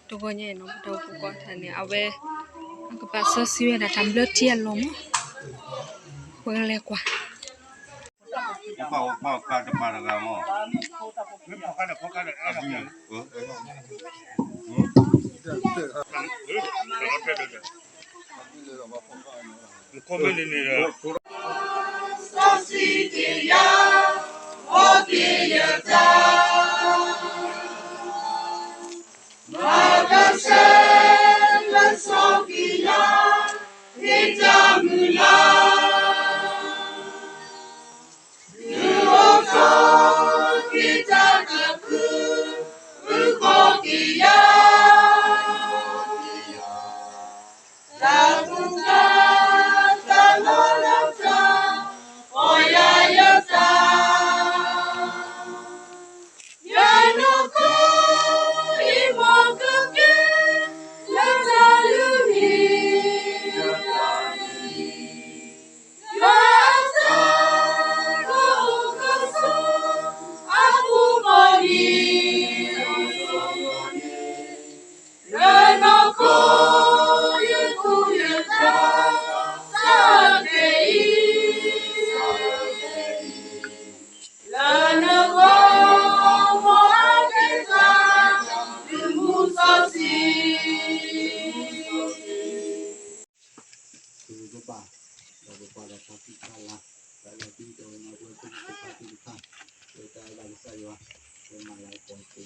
တဂီၢ်ညါနီၤ ပတၢ်အိၣ်ဖှိၣ်ကီၢ်ထၢန့ၣ် အဝဲ အကပာ်စီဆှံဝဲဒၣ်တၢ်ဘျၢထံအလီၢ်မး, ပှၤကလဲၤကွၢ် စီဆှံက့ၤယၤ, အိၣ်က့ၤယသး, မၤကဆှဲလၢစီၤက့ၤယၤ, ဟ့ၣ်တၢ်မုၢ်လၢ်, ဒုးအိၣ်ထီၣ်က့ၤတၢ်သးခု, အုၣ်က့ၤယၤ တၢ်ကူၣ်ကါ, တၢ်လီၢ်လၢတၢ်, ပီၢ်ယၤယသး, ယနီၢ်ခိအံၤ မ်ကကဲ လၢတၢ်လုၢ်ဟံၣ်, ယွၤအသးကအိၣ်ကဆိး, အပူၤပီၢ်ယံၤ ယနီၢ်ခိ ယသူၣ်ယသး စၢ်ကဲအံၤ, လၢနဂီၢ်မီၢ်အက့ၢ်သး သုးမုၢ်စီဆှံ သုးကပၤ ဒီးပပှၤဒီးဖီၣ်စုဖီလာ် တၢ်လီၤတံၢ်တဝဲနီၣ်ဘၢၣ်ဖိသ့ၣ်တဖၣ်သ့ၣ်တဖၣ် လၢတၢ်အဲၣ်ဘၣ်ကစၢ်ယွၤ လၢမၤလၤကပီၤသ့ၣ်တ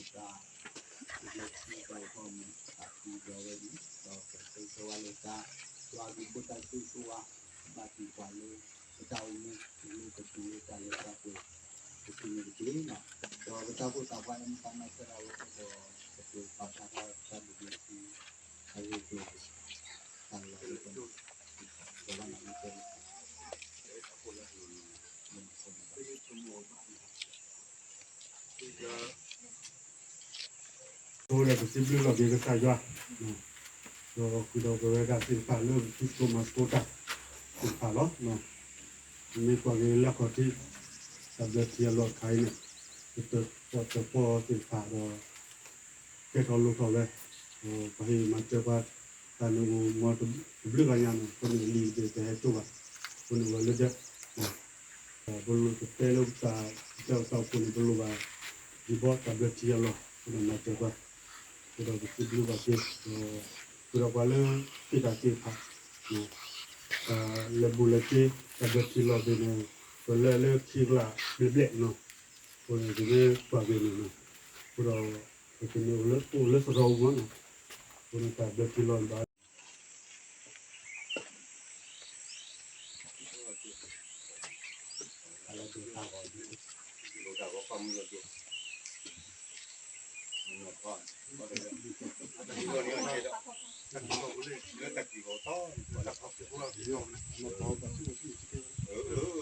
ဖၣ် လၢထံပှၤကထီၣ်မူ အသံဒီးဝဲအံၤ ဒီးပဆိၣ်ဂ့ၤဝဲလၢတၢ် ယွၤအဘျုးအဖှိၣ်တၢ်ဆိၣ်ဂ့ၤဆိၣ်ဝါ ဘၣ်တံာ်ပှၤလၢ ပတၢ်အိၣ်မူ လၢပပူၤလၢတၢ်လၢတၢ်ပှဲၤ ပစုန့ၣ်တက့ၢ်နီၤ ဒီးပတၢ်အိၣ်ဖှိၣ်သးပှၢ်လၢမုၢ်တၢ်နီၢ်ဆၢဒၣ်ဝဲအဃိဒီး ပကပာ်ဖျါထီၣ်တၢ်ဘျုးဘျုးဆူ အရ့ဒိၣ် တၢ်လီၤ အဃိဒီးပစံးဘျုးလီၤက့ၤကစၢ်ယွၤ ဒီးဃုာ်ဒီးပဝဲဒၣ်သ့ၣ်တဖၣ်လၢပထံဖိကီၢ်ဖိသ့ၣ်တဖၣ်လီၤ. မ့ၢ်ကွၢ်က့ၤလၢအခီၣ်ထံး တၢ်ဘျၢထံအလီၢ်အခါအံၤန့ၣ် ပတၢၣ်ပီၣ်သ့ၣ်တဖၣ်ဒီး ကဲထီၣ်လိၣ်ထီၣ်ဝဲ ပှၤဟ့ၣ်မၤစၢၤပှၤ တၢ်န့ၣ်အိၣ်မ့ၢ်တဘျုးဂၤညါန့ၣ် အဃိန့ၣ်လံာ်တဟဲတိၢ်ဘၣ် အဃိန့ၣ်ဝဲလၢဒၢး ပလိၣ်တတဲလၢပတၢ်အိၣ်ဖှိၣ်န့ၣ် ပလိၣ်ဘၣ် ယံၤဘီတၢ်ဘျၢထံအလီၢ် အဃိန့ၣ်မၤစၢၤပှၤ အဃိဒီးပစံးဘျုးဘၣ်က့ၤ ဒီးဃုာ်ဒီးပှၤလၢသ့ၣ်တၢ်သ့ၣ်တဖၣ် တၢ်လဲၤဘူးလဲၤက့ၤ တၢ်ဘျၢထံလီၢ်ဘ့ၣ်န့ၣ် ပလဲၤလၢခံကလးဘျဲၣ်ဘျဲၣ်နီၤ အဃိန့ၣ် ပမ့ၢ်ကွၢ်က့ၤန့ၣ်နီၤ အဃိဒီး ပကန့ၢ်အိၣ်လၢအိၣ်လၢသရိာ်ပူၤမးနီၤ အဃိန့ၣ်တၢ်ဘျၢထံလီၢ်ဘၣ် အဘၣ်လီၤ ဖဲန့ၣ်ဒီး ဆူညါလၢတၢ်ထုကဖၣ် လၢယသ့ၣ်နီၣ်ဘၣ်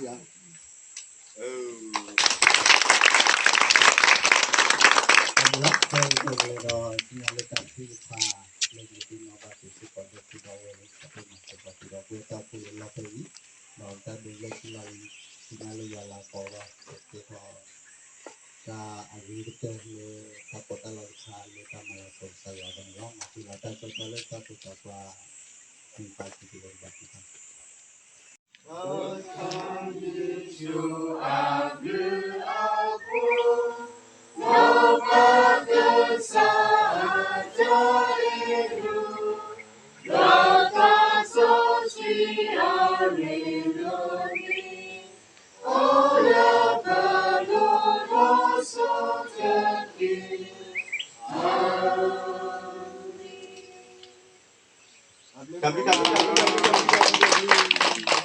က့ၤစ့ၢ်ကီးလၢသုဒီးဝဲလၢ တၢ်ပ့ၤနီၣ်စ့ၢ်ကီးသုဒီးဝဲတၢ်အိၣ်ဖှိၣ်လၢလီၢ်ဖဲအံၤ ဒီးတၢ်ဒိးဘျၢထံလီၢ်အံၤ ဆူညါလၢယွၤလၤကပီၤဒီး ကကဲထီၣ် တၢ်အဂ့ၤကတၢၢ်လၢ တၢ်ပီးတၢ်လီတခါလၢတၢ်မၤလၤကပီၤကစၢ်ယွၤအဂီၢ်န့ၣ်လီၤ. မၤသံလီၤတၢ်ကစီၣ်လၢတၢ်သံတၢ်ပှၢ် သံပာ်စံးက့ၤလီၤဘၣ်သ့ၣ်တဖၣ် အခါယ့ၣ်ၡူးအဘျုးအဖှိၣ် ဒီးပၢ်ကစၢ်အတၢ်အ့ၣ်လူၢ် ဒီးသးစီဆှံအရ့ဒိၣ်န့ၣ် အိၣ်လၢပလိၤဒီးဆိးက့ၤ အၤမ့ၣ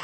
်.